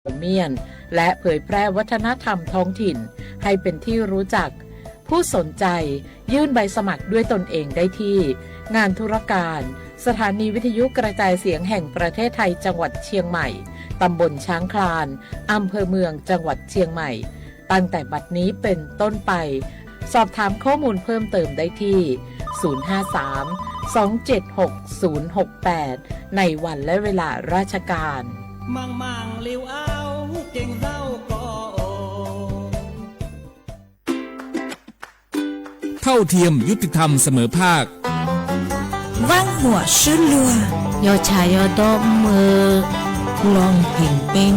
เมียน และเผยแพร่วัฒนธรรมท้องถิ่นให้เป็นที่รู้จัก ผู้สนใจยื่นใบสมัครด้วยตนเองได้ที่ งานธุรการ สถานีวิทยุกระจายเสียงแห่งประเทศไทย จังหวัดเชียงใหม่ ตำบลช้างคลาน อำเภอเมือง จังหวัดเชียงใหม่ ตั้งแต่บัดนี้เป็นต้นไป สอบถามข้อมูลเพิ่มเติมได้ที่ ศูนย์ห้าสาม สองเจ็ดหก ศูนย์หกแปด ในวันและเวลาราชการ เท่าเทียม ยุติธรรม เสมอภาค Vaj huam suab luag, yog tshais yog dob mw, loo heev peeb.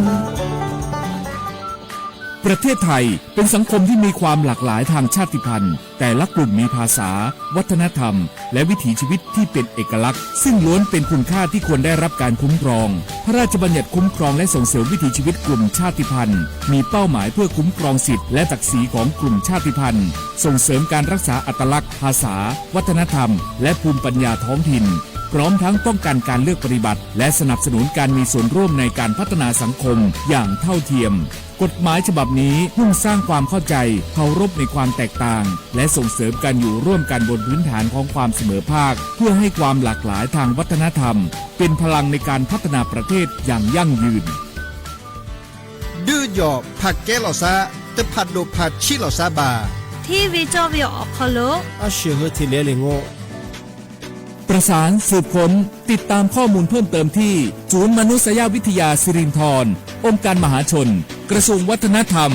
ประเทศไทยเป็นสังคมที่มีความหลากหลายทางชาติพันธุ์ แต่ละกลุ่มมีภาษา วัฒนธรรม และวิถีชีวิตที่เป็นเอกลักษณ์ ซึ่งล้วนเป็นคุณค่าที่ควรได้รับการคุ้มครอง พระราชบัญญัติคุ้มครองและส่งเสริมวิถีชีวิตกลุ่มชาติพันธุ์ มีเป้าหมายเพื่อคุ้มครองสิทธิและศักดิ์ศรีของกลุ่มชาติพันธุ์ ส่งเสริมการรักษาอัตลักษณ์ ภาษา วัฒนธรรม และภูมิปัญญาท้องถิ่น พร้อมทั้งป้องกันการเลือกปฏิบัติ และสนับสนุนการมีส่วนร่วมในการพัฒนาสังคมอย่างเท่าเทียม กฎหมายฉบับนี้มุ่งสร้างความเข้าใจ เคารพในความแตกต่าง และส่งเสริมการอยู่ร่วมกันบนพื้นฐานของความเสมอภาค เพื่อให้ความหลากหลายทางวัฒนธรรม เป็นพลังในการพัฒนาประเทศอย่างยั่งยืน Dwb yom phaj keb los xab, twb phaj dua phaj tshib los xab npag. Thib vij coj vij om qhov lug, ab sia hwb thiaj liab li ngu. ประสานสืบค้น ติดตามข้อมูลเพิ่มเติมที่ ศูนย์มนุษยวิทยาสิรินธร องค์การมหาชน กระทรวงวัฒนธรรม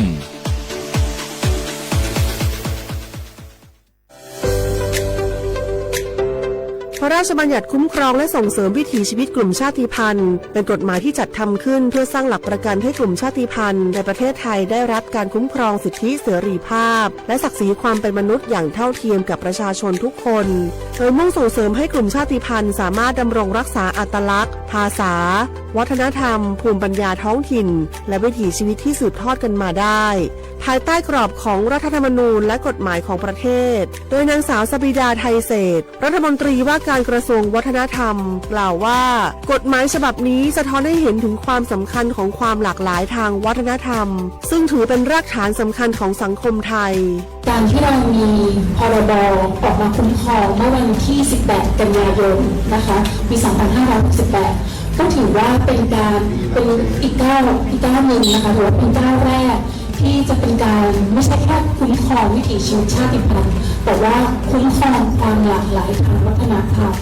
พระราชบัญญัติคุ้มครองและส่งเสริมวิถีชีวิตกลุ่มชาติพันธุ์ เป็นกฎหมายที่จัดทำขึ้นเพื่อสร้างหลักประกันให้กลุ่มชาติพันธุ์ในประเทศไทยได้รับการคุ้มครองสิทธิเสรีภาพ และศักดิ์ศรีความเป็นมนุษย์อย่างเท่าเทียมกับประชาชนทุกคน โดยมุ่งส่งเสริมให้กลุ่มชาติพันธุ์สามารถดำรงรักษาอัตลักษณ์ ภาษา วัฒนธรรม ภูมิปัญญาท้องถิ่น และวิถีชีวิตที่สืบทอดกันมาได้ ภายใต้กรอบของรัฐธรรมนูญและกฎหมายของประเทศ โดยนางสาวสบิดา ไทยเศรษฐ รัฐมนตรีว่าการกระทรวงวัฒนธรรม กล่าวว่า กฎหมายฉบับนี้สะท้อนให้เห็นถึงความสำคัญของความหลากหลายทางวัฒนธรรม ซึ่งถือเป็นรากฐานสำคัญของสังคมไทย การที่เรามี พรบ ออกมาคุ้มครองเมื่อวันที่ สิบแปด กันยายน นะคะ ปี สองพันห้าร้อยหกสิบแปด ก็ถือว่าเป็นการ เป็นอีกก้าว อีกก้าวหนึ่งนะคะ ถือว่าเป็นก้าวแรกที่จะเป็นการไม่ใช่แค่คุ้มครองวิถีชีวิตชาติพันธุ์ แต่ว่าคุ้มครองความหลากหลายทางวัฒนธรรม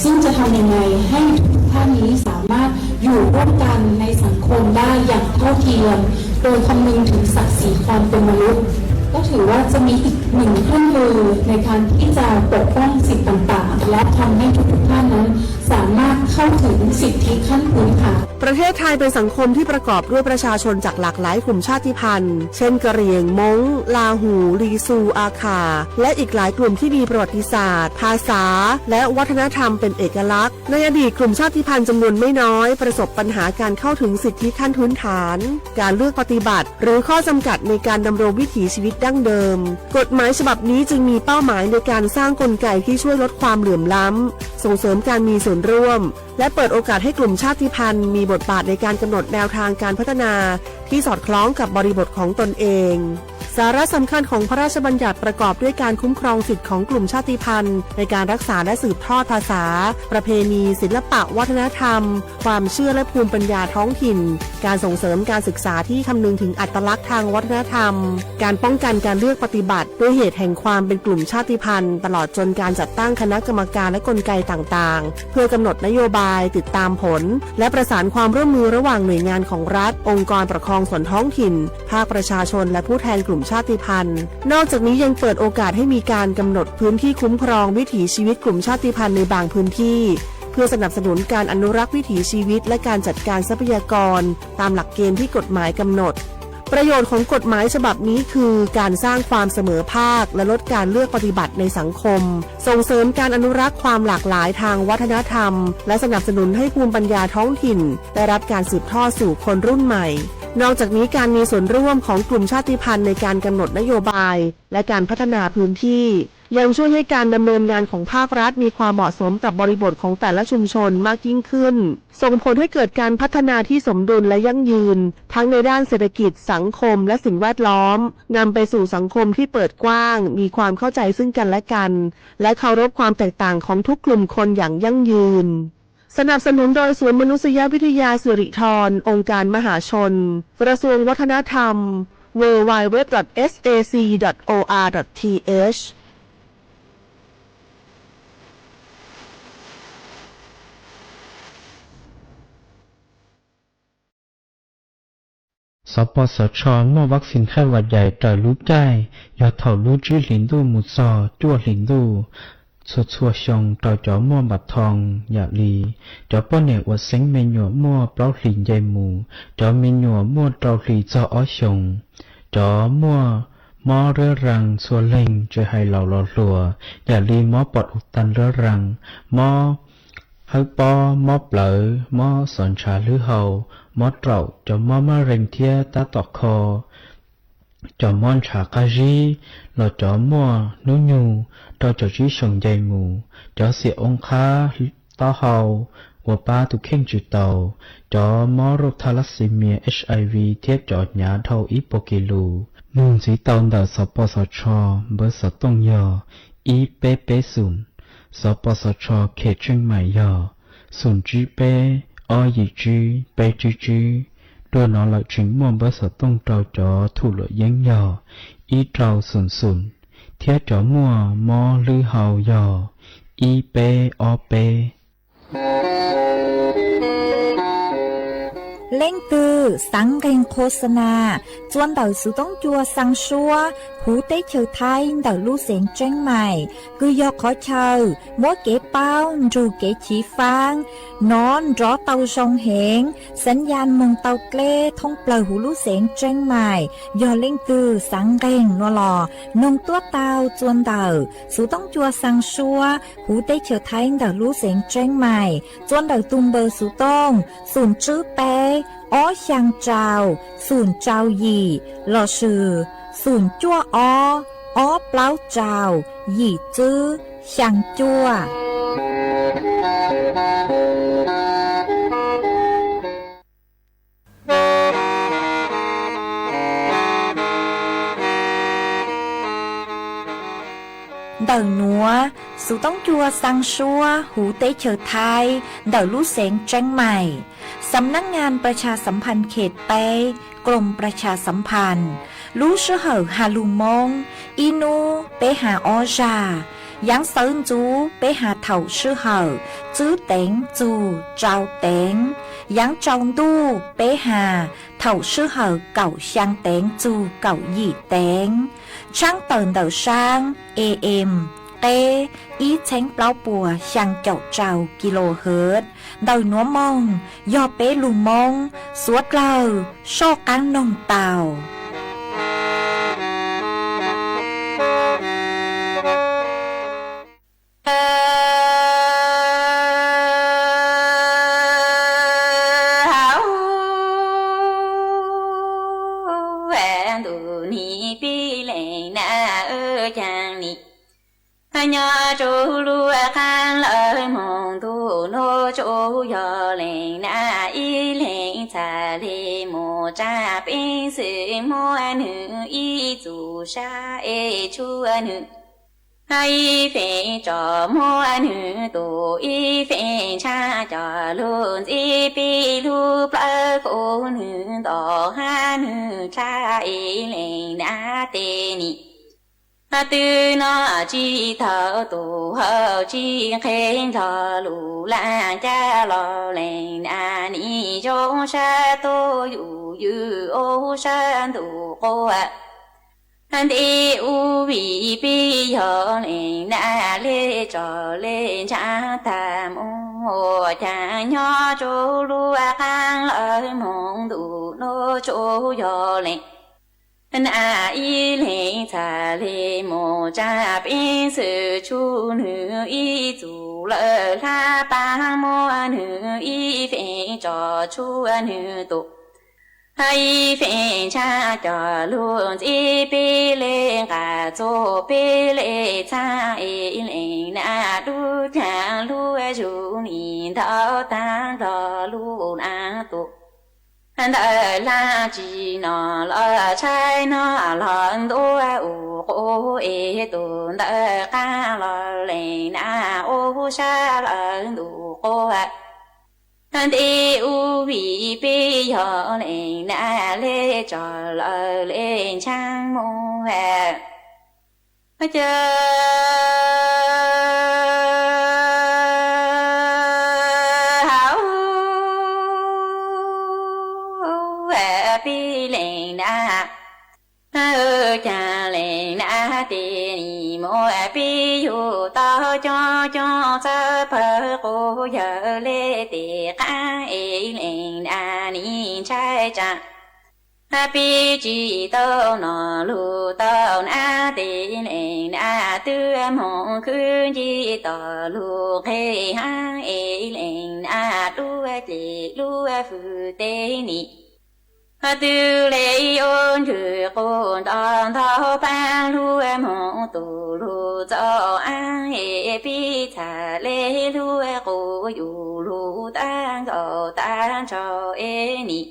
ซึ่งจะทำยังไงให้ทุกท่านนี้สามารถอยู่ร่วมกันในสังคมได้อย่างเท่าเทียม โดยคำนึงถึงศักดิ์ศรีความเป็นมนุษย์ ก็ถือว่าจะมีอีกหนึ่งเครื่องมือในการที่จะปกป้องสิทธิ์ต่างๆ และทำให้ทุกๆท่านนั้นสามารถเข้าถึงสิทธิขั้นพื้นฐาน ประเทศไทยเป็นสังคมที่ประกอบด้วยประชาชนจากหลากหลายกลุ่มชาติพันธุ์ เช่น กะเหรี่ยง ม้ง ลาหู ลีซู อาข่า และอีกหลายกลุ่มที่มีประวัติศาสตร์ ภาษา และวัฒนธรรมเป็นเอกลักษณ์ ในอดีตกลุ่มชาติพันธุ์จำนวนไม่น้อยประสบปัญหาการเข้าถึงสิทธิขั้นพื้นฐาน การเลือกปฏิบัติ หรือข้อจำกัดในการดำรงวิถีชีวิตดั้งเดิม กฎหมายฉบับนี้จึงมีเป้าหมายในการสร้างกลไกที่ช่วยลดความเหลื่อมล้ำ ส่งเสริมการมีส่วนร่วม และเปิดโอกาสให้กลุ่มชาติพันธุ์มีบทบาทในการกำหนดแนวทางการพัฒนาที่สอดคล้องกับบริบทของตนเอง สาระสำคัญของพระราชบัญญัติประกอบด้วยการคุ้มครองสิทธิของกลุ่มชาติพันธุ์ในการรักษาและสืบทอดภาษา ประเพณี ศิลปะวัฒนธรรม ความเชื่อและภูมิปัญญาท้องถิ่น การส่งเสริมการศึกษาที่คำนึงถึงอัตลักษณ์ทางวัฒนธรรม การป้องกันการเลือกปฏิบัติด้วยเหตุแห่งความเป็นกลุ่มชาติพันธุ์ ตลอดจนการจัดตั้งคณะกรรมการและกลไกต่างๆ เพื่อกำหนดนโยบาย ติดตามผล และประสานความร่วมมือระหว่างหน่วยงานของรัฐ องค์กรปกครองส่วนท้องถิ่น ภาคประชาชน และผู้แทนกลุ่มชาติพันธุ์ นอกจากนี้ยังเปิดโอกาสให้มีการกำหนดพื้นที่คุ้มครองวิถีชีวิตกลุ่มชาติพันธุ์ในบางพื้นที่ เพื่อสนับสนุนการอนุรักษ์วิถีชีวิต และการจัดการทรัพยากร ตามหลักเกณฑ์ที่กฎหมายกำหนด ประโยชน์ของกฎหมายฉบับนี้คือการสร้างความเสมอภาค และลดการเลือกปฏิบัติในสังคม ส่งเสริมการอนุรักษ์ความหลากหลายทางวัฒนธรรม และสนับสนุนให้ภูมิปัญญาท้องถิ่นได้รับการสืบทอดสู่คนรุ่นใหม่ นอกจากนี้การมีส่วนร่วมของกลุ่มชาติพันธุ์ในการกำหนดนโยบาย และการพัฒนาพื้นที่ ยังช่วยให้การดำเนินงานของภาครัฐมีความเหมาะสมกับบริบทของแต่ละชุมชนมากยิ่งขึ้น ส่งผลให้เกิดการพัฒนาที่สมดุลและยั่งยืน ทั้งในด้านเศรษฐกิจ สังคม และสิ่งแวดล้อม นำไปสู่สังคมที่เปิดกว้าง มีความเข้าใจซึ่งกันและกัน และเคารพความแตกต่างของทุกกลุ่มคนอย่างยั่งยืน สนับสนุนโดยศูนย์มนุษยวิทยาสิริธร องค์การมหาชน กระทรวงวัฒนธรรม ดับเบิลยู ดับเบิลยู ดับเบิลยู ดอท เอส เอ ซี ดอท โอ อาร์ ดอท ที เอช สปสช muaj vaccine hepatitis raws lub caij yog thaum lub tsib hlis ntuj mus txog cuaj hlis ntuj txhua txhua xyoo rau cov muaj npam thoo, yam li cov poj niam uas xeeb me nyuam muaj plaub hlis nce mus, cov me nyuam muaj rau hlis txog ob xyoos, cov muaj mob riab rees txhua leeg tsis hais laus los hluas, yam li mob pom u tas riab rees, mob hawb pob, mob plawv, mob xov ntshav lwb hau, mob raum, cov mob mab rees thiab tab tom kho, cov mob ntshav qab zib, los cov muaj hnub nyoog rau caum tsib xyoos nce mus, cov xiam oob qhab, taub hau, ua pab tus kheej tsis tau, cov mob rauj thalassemia, HIV thiab cov hnyav dhau ib puas kis lus. Nug ntxiv tau ntawm sosposotsho, npawb xov tooj yog ib peb peb xoom. Sosposotsho khev tsheej maim yog xoom tsib peb, ob yim tsib, peb tsib tsib. Dua no lawm tseem muaj npawb xov tooj rau cov thum luam yeeb yog ib rau xoom xoom, thiab cov muaj mob lwb hau yog ib peb ob peb. Leej twg xaav nqeeg qhua xa nas txua ntawm xuv toob cua xaa suab huv teb chaws Thaib ntawm lub xeev Tseeb Mais, kws yog qhov chaw muab kev paub nrug kev chiv faab nov nrov tau zoo heev, xav yas moog tau dleb thoob plawg huv lub xeev Tseeb Mais. Yog leej twg xaav nqeeg no los noog tuab tau txua ntawm xuv toob cua xaa suab huv teb chaws Thaib ntawm lub xeev Tseeb Mais, txua ntawm tug npawb xuv tooj xoom tsib peb, ob xyaa rau, xoom rau yim, lossis xoom cuaj ob, ob plaub rau, yim tsib, xyaa cuaj. Ntawm nuav, xuv toob cua xaa suab huv teb chaws Thaib ntawm lub xeev Tseeb Mais, Sำນັກງານປະຊາສຳພັນເຂດແປດ ກົມປະຊາສຳພັນ. Lub sij hawm has lug Moob, ib hnub peb has ob zag. Yaav sawv ntxuv peb has thaum sij hawm tsib teev txug rau teev. Yaav tsaus ntuj peb has thaum sij hawm kaum xyaa teev txug kaum yim teev. Tshaab tawm ntawm saab AM, qeb ib txheeb plaub puas xyaa caum rau kilohertz. Ntawm nuav moog yog peb lug Moob, suav dlawg soj qaab noog tau. Ntuj nim pib lees na, caag nim nyob rua lub qaab lawv moog ntuj nuav tsuas yog lees na, ib lees txhaj le mus tsaa peev xwm muab nwg ib txug sab es tshuav nwg ib feem tso muab nwg tus ib feem ntshaab coj lug ntxiv peb lub plawv kuv nwg nto hab nwg dlha ib lees na, tes nim twb noj tsi tau tus hau tsi nqhe nrog lug laaj caj los lees na, nim zoo sab tuab yus ywg ub sab ntuj quas ntej ub vim peb yog lees na, le tso le ntshaab tag mus caag nyob rua lub qaab lawv moog ntuj nuav tsuas yog lees na, ib lees txhaj le mus tsaa peev xwm tshuav nwg ib txug lawm hlab paab muab nwg ib feem tso tshuav nwg tus Ib feem ntshaj cog lug ntxib peb le nqaj txug peb le txhaab es leej nam dub caag lub zug nim ntaub taag nrho lub nam tus. Ntawm laaj tsis noj los tshaib noj los ntuab ua quv es tus ntawm qaab los leej nam ua sab lawm ntuj quas. Ntej ub vim peb yog leej nam le tso lawm le ntshaab moog ca hauv peb leej nam. Caag leej nam tes nim muab peb yug tau coob coob txawb pawg quas yawg le tes qaab es leej nam nim ntshai tsaam. Peb tsis tau noj lug tau nam tes leej nam twb moog khwb nce tom lug nqeg hab es leej nam dub ces lub fwj teb nim twb le ua nrwg quas nto ntau paab lub moog tus lug txaus ab es peb txhaj le lub quas yug lug taag nkaus taag nrho es nim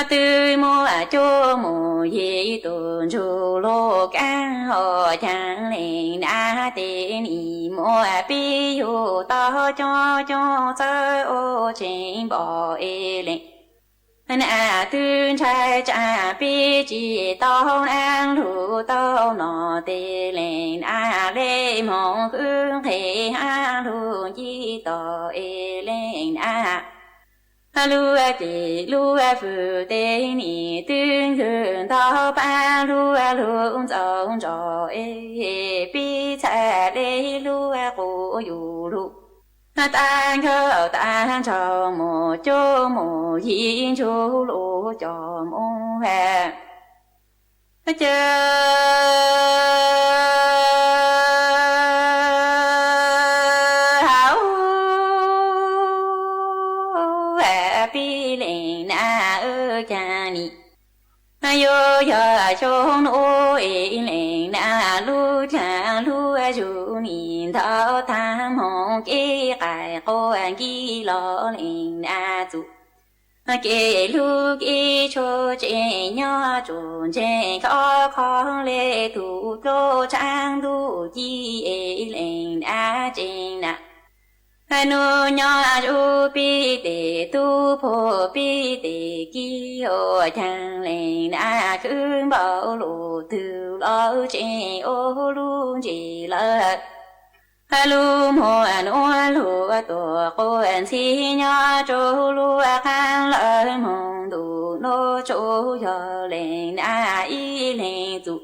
twb muaj cuab muaj yig tus ntsuj lug kaab hov caag leej nam tes nim muab peb yug tau coob coob txawb ua tseeb npo es leej nam twb ntshai tsaam peb tsis tau nam lug tau noj tes leej nam le moog khwb nqeg hab lug nce tom es leej nam lub ces lub fwj teb nim twb nrwg ntau paab lub lug ntxaus ntso es peb txhaj le lub quas yug lug taag nkaus taag nrho muaj cuab muaj yig ntsuj lug coj moog ca hauv peb leej nam caag nim yuav yog xyoo nuav es leej nam lub caag lub zug nim ntaub taag moog kev qaij quas nkig los leej nam txuj kev lug kev tshua tseem nyob tsuas ntseeg khov kho le tug dluab tshaab ntuj ci es leej nam tseem nam nuav nyob zuj peb tes tub pug peb tes kiv ua caag leej nam khwv npaum lug twg los tseem ua lub ntsej lawm lub muag nuav lug tuaj quas ntxhib nyob tsuj lub qaab lawm moog ntuj nuav tsuas yog leej nam ib leeg txuj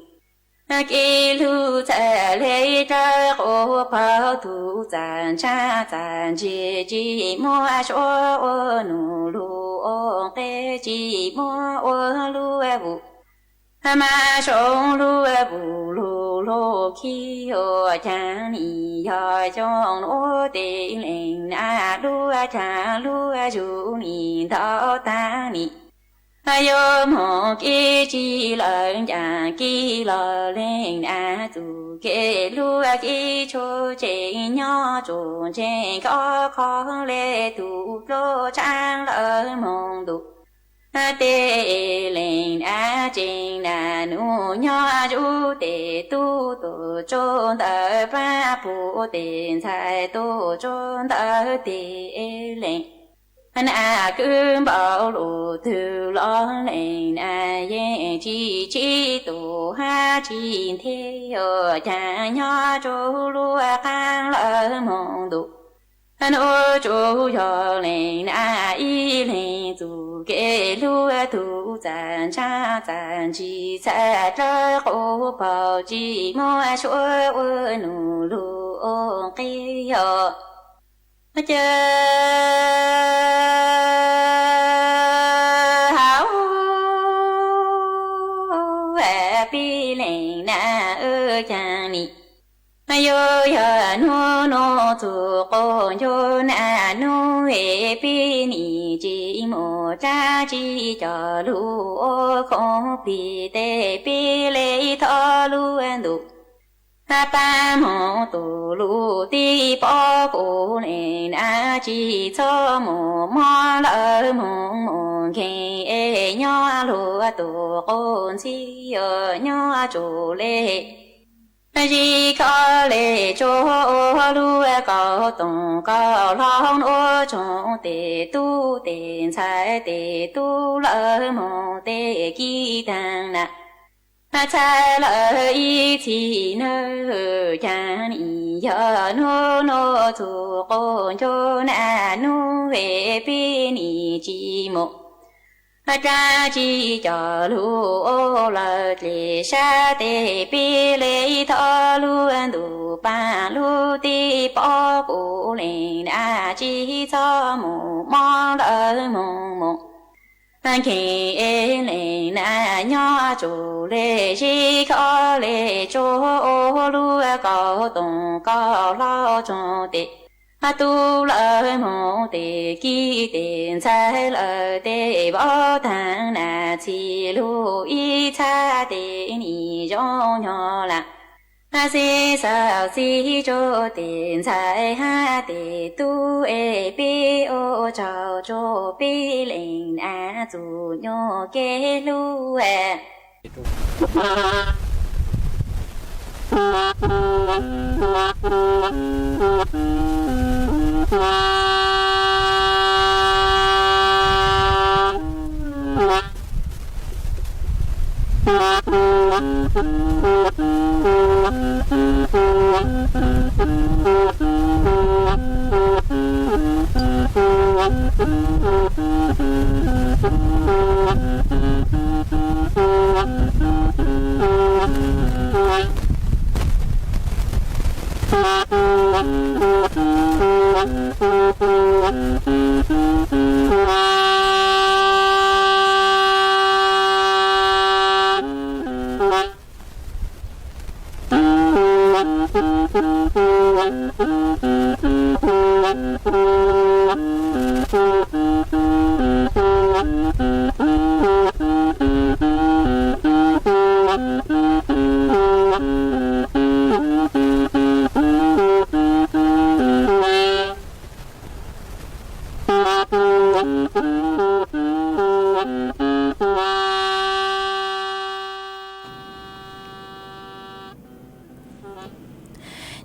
kev lug txhaj le dlawb quas paug tug txaj ntsab txaj ntsig tsis muaj suav ua num lug ua nqe tsis muaj ua lub vum mas zoo lub vum lug lug khib ua caag nim yog xyoo nuav tes leej nam lub caag lub zug nim ntaub taag nim yuav moog kev tsi lawm ncaam kev los leej nam txuj kev lug kev tshua tseem nyob tsuas ntseeg khov kho le tug dluab tshaab lawm moog ntuj tes leej nam tseem nam nuav nyob zuj tes tub tuaj tsuj ntawm paab pug tes ntxhais tuaj tsuj ntawm tes leej nam khwv npaum lug twg los leej nam yeej tsis tsim tus hab tsis nthe ua caag nyob tsuj lub qaab lawm moog ntuj nuav tsuas yog leej nam ib leeg txuj kev lug tug txaj ntsab txaj ntsig txhaj dlawb quas paug tsis muaj suav ua num lug ua nqe yog ca hauv peb leej nam caag nim Yog yog hnub no txug qaug ncuab naj nub es peb nim tsis mus dab tsi coj lug ua khoom plig tes peb le thov lub ntuj pab moog tu lub teb pob kuv leej nab tsis txhob mus mob lawv moog mus nkeeg es nyob luag tug qaug ntxhib os nyob tsuj le zig kho le tsuag ua lub kaus toom kaus hlau ua tsoom tes tub tes ntxhais tes tub lawv moog tes kib taag na ntxhais lawv ib txhis nawb. Caag nim yog hnub nuav txug qaug ncuab naj nub es peb nim tsis mus dab tsi coj lug ua lawv dlej sab tes peb le thov lub ntuj paab lub teb pob kuv leej nab tsis txhob mus mob lawv moog mus nkeeg es leej nab nyob tsuj le zig kho le tsuag ua lub kaus toom kaus hlau tsoom tes tub lawv moog tes kib tes ntxhais lawv tes vav taag na txhij lug ib txhab tes nim zoo nyob lawm xib xav xib tsuj tes ntxhais hab tes tub es peb ua tsaug tsuag peb leej nab txuj nyuas kev hlub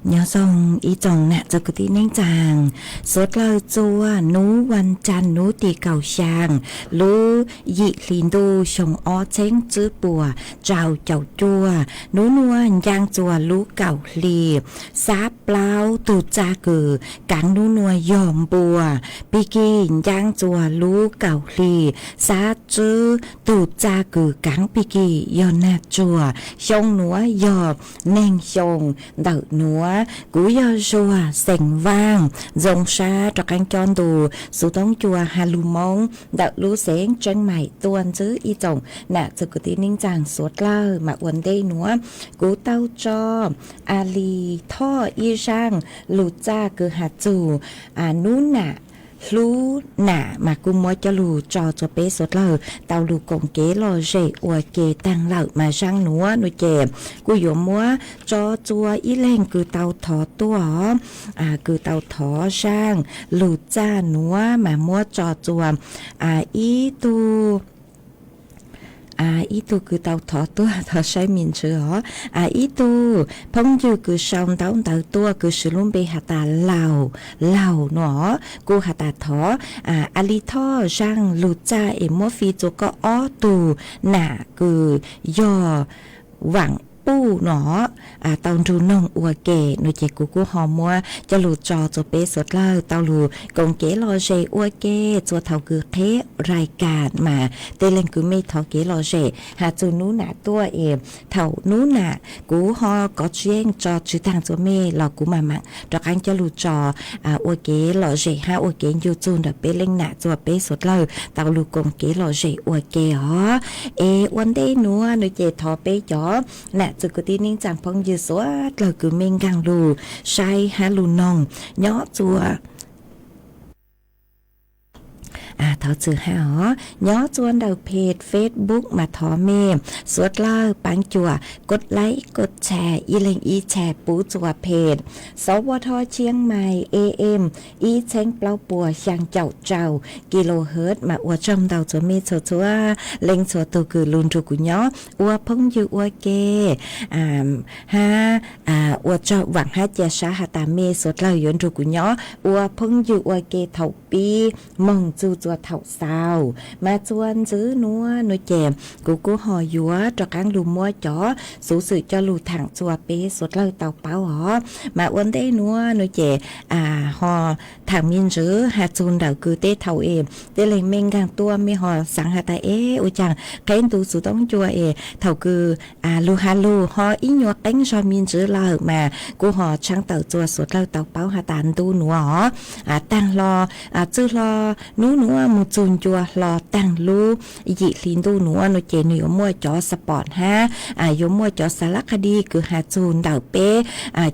Nyob zoo ib tsoom nam txiv kwv tij neej tsaa, suav dlawg txua nub vas cas nub tim kaum xyaa lub yim hli ntuj xyoo ob txheeb tsib puas rau caum cuaj. Nub nuav ncaaj txua lub kaum hli, xab plaub tug txaj kws kaav nub nuav yog npua. Pig kig ncaaj txua lub kaum hli, xab tsib tug txaj kws kaav pig kig yog nag tsuag. Xyoo nuav yog neeg xyoo ntawm nuav. Kuv yog Zuag xeem Vaaj, zoo sab rov qaab coj ntu xuv toob cua ha lug Moob ntawm lub xeev Tseeb Maim tuaj ntsib ib tsoom nam txiv kwv tij neej tsaa suav dlawg. Mas ua ntej nuav kuv tau tso a li thoj ib zaaj lug txaj kws has txug nub nam hlub nam mas kuj muab coj lug tso txua peb suav dlawg tau lug koom kev lom zem ua ke taag lawm. Mas zaaj nuav nuav ces kuj yuav muab tso txua ib leeg kws tau thov tuaj, kws tau thov zaaj lug txaj nuav mas muab tso txua ib tug ib tug kws tau thov tuaj, thov saib me ntsis os. Ib tug phooj ywg kws sau ntaub ntawv tuaj kws swv lub npe has tas Laug, Laug nuav kuj has tas thov a li thoj zaaj lug txaj es muab fij txua koj ob tug nam kws yog Vaam Puj nuav tau nrug noog ua ke nuav ces kuv kuj ho muab coj lug tso txua peb suav dlawg tau lug koom kev lom zem ua ke txua thaum kws qheb rais kas mas tej leeg kws mej thov kev lom zem has txug nub nam tuaj es thaum nub nam kuv ho kov tseb tso tsw taag txua mej los kuv mam mam rov qaab coj lug tso ua kev lom zem hab ua kev ncu txug ntawm peb leej nam txua peb suav dlawg tau lug koom kev lom zem ua ke os. Es ua ntej nuav nuav ces thov peb cov nam txug kwv tij neej tsaa phooj ywg suav dlawg kws mej nkaag lug saib hab lug noog nyob txua thov txim hab os, nyob txua ntawm page Facebook mas thov mej suav dlawg paab cuam kov like kov share ib leeg ib share puv txua page สวท. เชียงใหม่ เอ เอ็ม ib txheeb plaub puas xyaa caum rau kilohertz mas ua tsaug ntau txua mej txhua txhua leej txhua tug kws lug nrug kuv nyob ua phooj ywg ua ke hab ua tsaug vaam hab cia sab has tas mej suav dlawg yuav nrug kuv nyob ua phooj ywg ua ke thaum pib moog txug txua thaum xaus. Mas txua ntxiv nuav nuav ces kuv kuj ho yuav rov qaab lug muab cov xuv xwm coj lug thaam txua peb suav dlawg tau paub os. Mas ua ntej nuav nuav ces ho thaam me ntsis has txug ntawm kws tej thaum es tej leeg mej nkaag tuaj mej ho xaav has tas es ua caag qheb ntu xuv toob ncua es thaum kws lug has lug ho ib nyuas qeeb zog me ntsis lawm mas kuj ho tshaab tawm txua suav dlawg tau paub has tas ntu nuav os taag hlo txwj hlo nub nuav moog txug ncua hlo taag lub yim hli ntuj nuav nuav ces nwg yuav muaj cov spot hab yuav muaj cov xav lab qha di kws has txug ntawm peb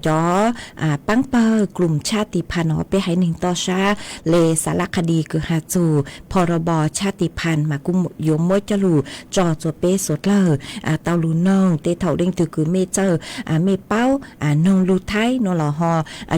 cov paab pawg กลุ่มชาติพันธุ์ os, peb haiv neeg toj sab le xav lab qha di kws has txug พรบ ชาติพันธุ์ mas kuj yuav muab coj lug tso txua peb suav dlawg tau lug noog. Tej thaum leej twg kws mej txawj mej paub noog lug Thaib nuav los ho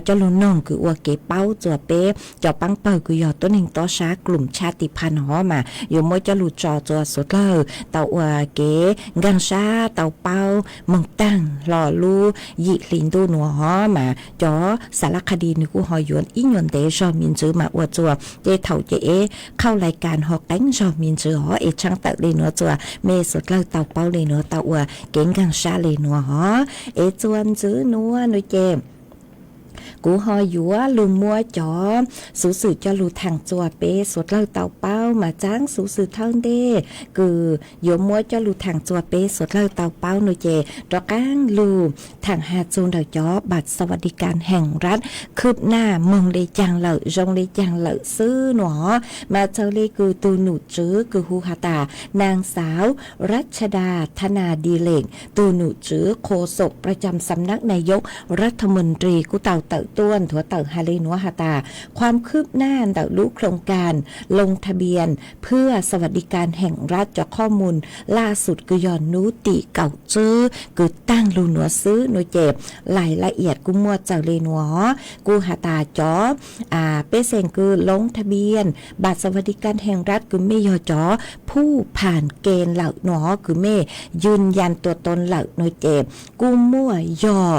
coj lug noog kws ua kev paub txua peb cov paab pawg kws yog tuab neeg toj sab กลุ่มชาติพันธุ์ os mas yuav muab coj lug tso txua suav dlawg tau ua kev nkaag sab tau paub moog taag hlo lub yim hli ntuj nuav os mas cov xav lab qha di nwg kuj ho yuav ib nyuas ntev zog me ntsis mas ua txua tej thaum ces es qhauj lais kas ho qeeb zog me ntsis os es tshaab tawm le nuav txua mej suav dlawg tau paub le nuav tau ua kev nkaag sab le nuav os. Es txua ntxiv nuav nuav ces kuv ho yuav lug muab cov xuv xwm coj lug thaam txua peb suav dlawg tau paub mas txaab xuv xwm thawj ntej kws yuav muab coj lug thaam txua peb suav dlawg tau paub nuav ces rov qaab lug thaam has txug ntawm cov บัตรสวัสดิการแห่งรัฐ คืบหน้า moog le caag lawm zoo le caag lawm xwb nuav os. Mas txawm le kws tug num tswv kws hu has tas นางสาว รัชดา ธนาดิเรก tug num tswv โฆษก ประจำสำนักนายกรัฐมนตรี kuj tau tawm tuaj nthuav tawm has le nuav has tas ความคืบหน้า ntawm lub โครงการลงทะเบียนเพื่อสวัสดิการแห่งรัฐ cov qhov muj laj xum kws yog nub tim kaum tswb kws taag lug nuav xwb nuav ces lais laj iam kuj muaj txawm le nuav os. Kuj has tas cov pej xeem kws ลงทะเบียนบัตรสวัสดิการแห่งรัฐ kws mej yog cov ผู้ผ่านเกณฑ์ lawm nuav os, kws mej ยืนยันตัวตน lawm nuav ces kuj muaj yog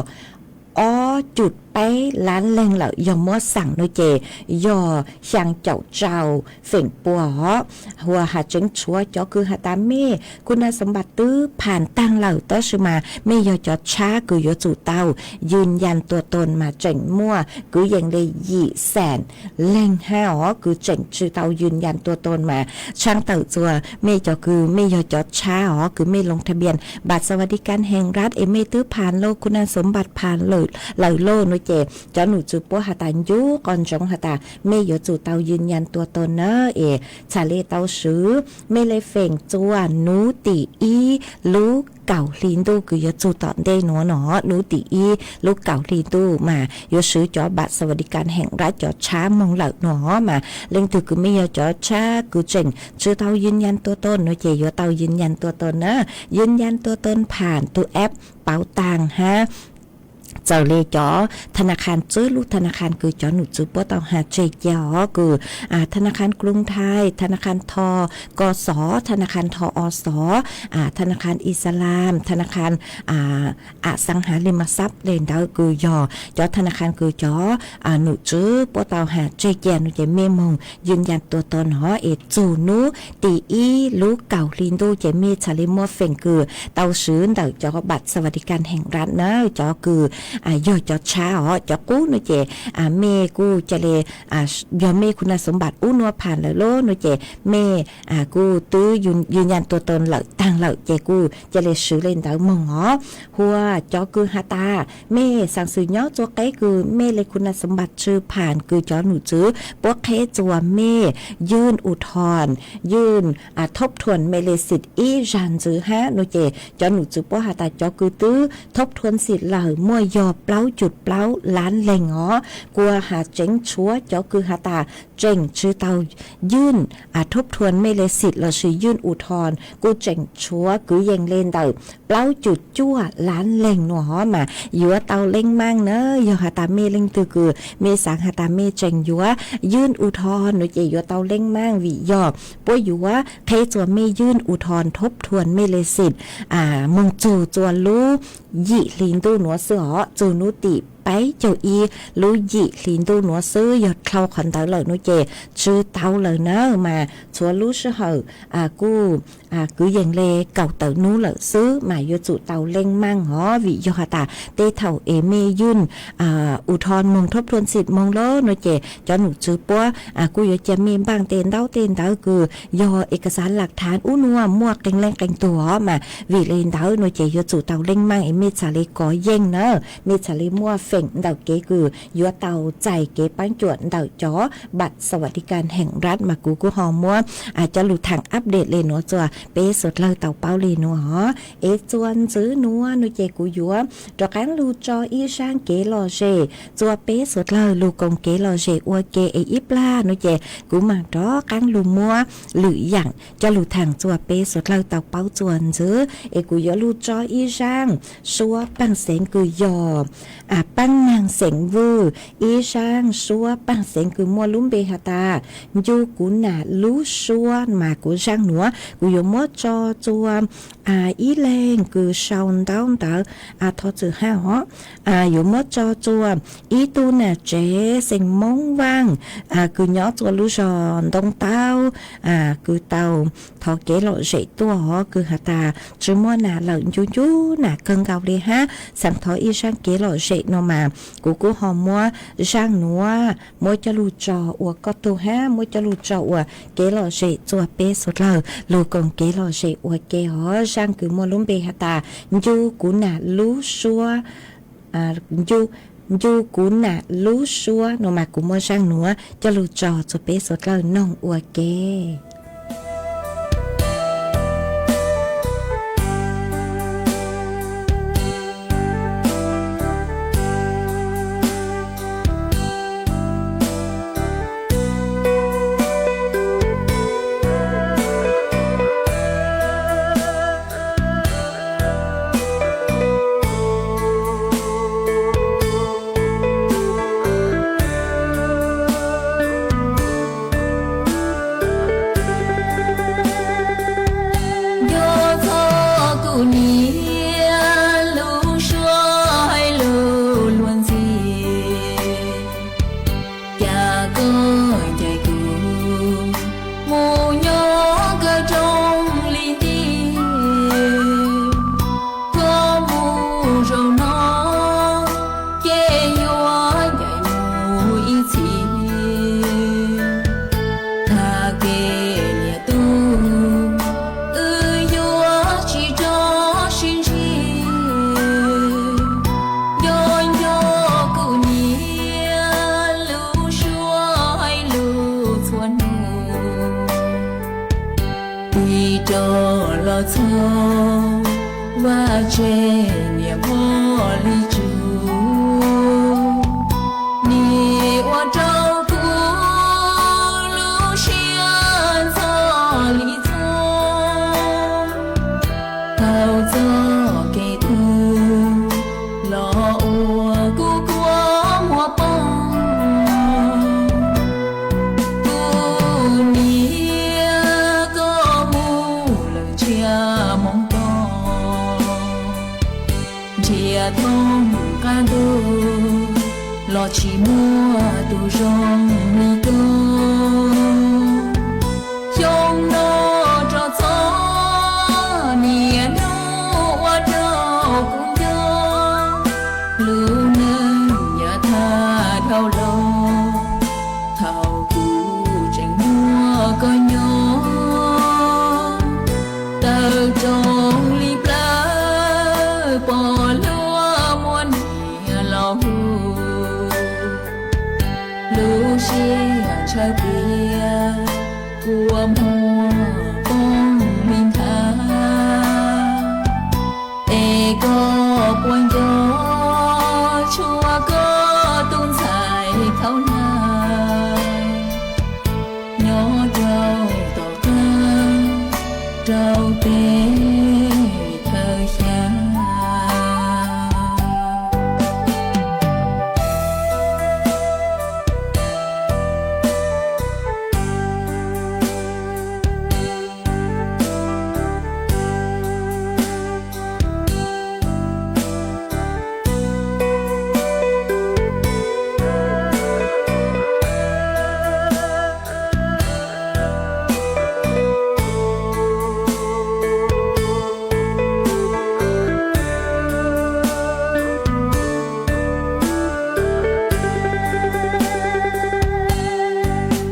ob cum peb lab leeg lawm, yog muab xaam nuav ces yog xyaa caum rau feem pua os. Hua has tseeb tshuav cov kws has tas mej kuj naj xoov npam twb phas taag lawm tab sis mas mej yog cov tshab kws yuav tsum tau ยืนยันตัวตน mas tseem muaj kwv yees le yim xeem leeg hab os kws tseem tsi tau ยืนยันตัวตน mas tshaab tawm txua mej cov kws mej yog cov tshab os kws mej ลงทะเบียนบัตรสวัสดิการแห่งรัฐ es mej twb phas lauj, kuj naj xoov npam phas lawm lauj nuav ces cov num tswv puab has tas ncu qhov ntsoov has tas mej yuav tsum tau ยืนยันตัวตน na es txhaj le tau swv. Mej le feem txua nub tim ib lub kaum hli ntuj kws yuav txug tom ntej nuav no, nub tim ib lub kaum hli ntuj mas yuav swv cov บัตรสวัสดิการแห่งรัฐ cov tshab moog lawm nuav mas leej twg kws mej yog cov tshab kws tseem tsi tau ยืนยันตัวตน nuav ces yuav tau ยืนยันตัวตน na. ยืนยันตัวตน phas tug app Pau Taag hab txawm le cov thas nas khas tswb lub thas nas khas kws cov num tswv puab tau has tseg ca os kws thas nas khas กรุงไทย, thas nas khas ทกส, thas nas khas ทอส, thas nas khas อิสลาม, thas nas khas อสังหาริมทรัพย์ le ntawd kws yog cov thas nas khas kws cov num tswv puab tau has tseg ca nuav ces mej moog ยืนยันตัวตน no es txug nub tim ib lub kaum hli ntuj ces mej txhaj le muaj feem kws tau swv ntawm cov บัตรสวัสดิการแห่งรัฐ na, cov kws yog cov tshav os, cov qub no ces mej kuj ca le, yog mej khu na xov npas ub nua phas lawm lauj no ces mej kuj twb yws nyas tua tau lawm taag lawm ces kuj ca le swv le ntawd moog os. Hua cov kws has tas mej xaam xwm nyob txua qeb kws mej le khu na xov npas tshwm phas kws cov num tswv puab qheb txua mej ywj u thoo, ywj thoob thuam mej le xim ib zag ntxwv hab no ces cov num tswv puab has tas cov kws twb thoob thuam xim lawm muaj yog plaub cum plaub lab leeg os. Kuas has tseev tshuav cov kws has tas tseem tsi tau ywj thoob thuam mej le xim lossis ywj u thoo kuj tseem tshuav kwv yees le ntawm plaub cum cuaj lab leeg nua hov mas yuav tau leej maaj na. Yog has tas mej leej twg kws mej xaav has tas mej tseem yuav ywj u thoo no ces yuav tau leej maaj vim yog puab yuav qheb txua mej ywj u thoo thoob thuam mej le xim moog txug txua lub yim hli ntuj nuav xwb os, txug nub tim peb caug ib lub yim hli ntuj nuav xwb. Yog dlhau qhov ntawd lawm no ces tsi tau lawm na mas txhua lub sij hawm kuj kwv yees le kaum tawm nub lawm xwb mas yuav tsum tau leej maaj os. Vim yog has tas tej thaum es mej ywj u thoo moog thoob thuam xim moog lawm no ces cov num tswv puab kuj yuav ca mej npaaj tej ntaub tej ntawv kws yog ev kas xav lam thaav ub nua muaj qee leej qee tug os mas vim le ntawd no ces yuav tsum tau leej maaj es mej txhad le kov yeej na, mej txhad le muaj feem ntawm kev kws yuav tau txais kev paab cuam ntawm cov npam xas vas di kas heem nrad mas kuv kuj ho muab cov lug thaam update le nuav txua peb suav dlawg tau paub le nuav os. Es txua ntxiv nuav no ces kuv yuav rov qaab lug tso ib zaaj kev lom zem txua peb suav dlawg lug koom kev lom zem ua ke es ib plag no ces kuv maam rov qaab lug muab lwm yaam coj lug thaam txua peb suav dlawg tau paub txua ntxiv. Es kuv yuav lug tso ib zaaj suab paaj xeev kws yog paab naag xeem Vwj, ib zaaj suab paaj xeev kws muaj lub npe has tas ncu kuv nam lub suab mas kuv zaaj nuav kuv yuav muab tso txua ib leeg kws sau ntaub ntawv thov txwm hab os, yuav muab tso txua ib tug nam tsev xeem Moob Vaaj kws nyob txua lub zog Ntoo Taub kws tau thov kev lom zem tuaj os, kws has tas tsi muaj nam lawm ncu ncu nam kawg nkaus le hab xaav thov ib zaaj kev lom zem no mas kuv kuj ho muab zaaj nuav muab coj lug tso ua koj tug hab muab coj lug tso ua kev lom zem txua peb suav dlawg lug koom kev lom zem ua ke os. Zaaj kws muaj lub npe has tas ncu kuv nam lub suab, ncu kuv nam lub suab no mas kuv muab zaaj nuav coj lug tso txua peb suav dlawg noog ua ke. Nco txog kuv niam lub suab hais lug luag ntxhi, cas koj ncaim kuv mus nyob kawg roob li ntiag. Koj mus zaum no ces yuav ncaim mus ib txhis, tag kev niam tub wb yuav tsis rov sib ntsib. Nco nco kuv niam lub suab hais lug txhua nub, tig rov los txog vaj tse niam pog li tsug, nim ua rau kuv lub siab ntxhov li txog. Thaum txoj kev twg los ua kuv kua muag poob, kuv niam koj mus lawm ntsiag moo koj, nrhiav thoob qab ntuj los tsis muaj tus zoo li koj. Xyoo no rov txog niam hnub ua rau kuv nco lub Ua nco tshuav koj tus ntxhais khaub hlab nyob rau tom qab rau peb chaw xyab.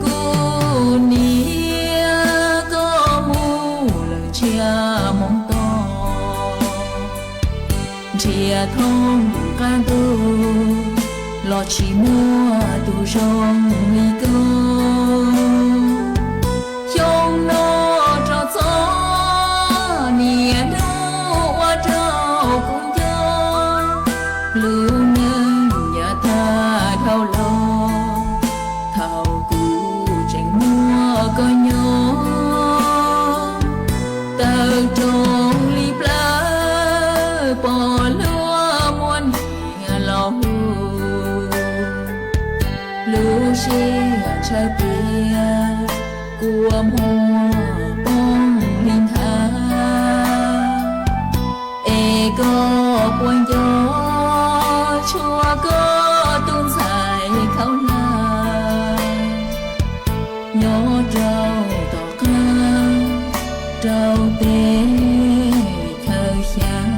Kuv niam, koj mus lawm tsiaj moo toj, nrhiav thoob qab ntuj los tsis muaj tus zoo li koj. Xyoo no rau txog niaj hnub ua rau kuv nco, lub neej yav tag dhau los, thaum kuv tseem muaj koj nyob, tawm rooj li plawv pom luag muaj niam laus hu, lub siab ntshaw tias kua muag poob li nthav. Es koj puas nco tshuav koj tus ntxhais khaub hlab nyob rau tom qab rau peb chaw xyab.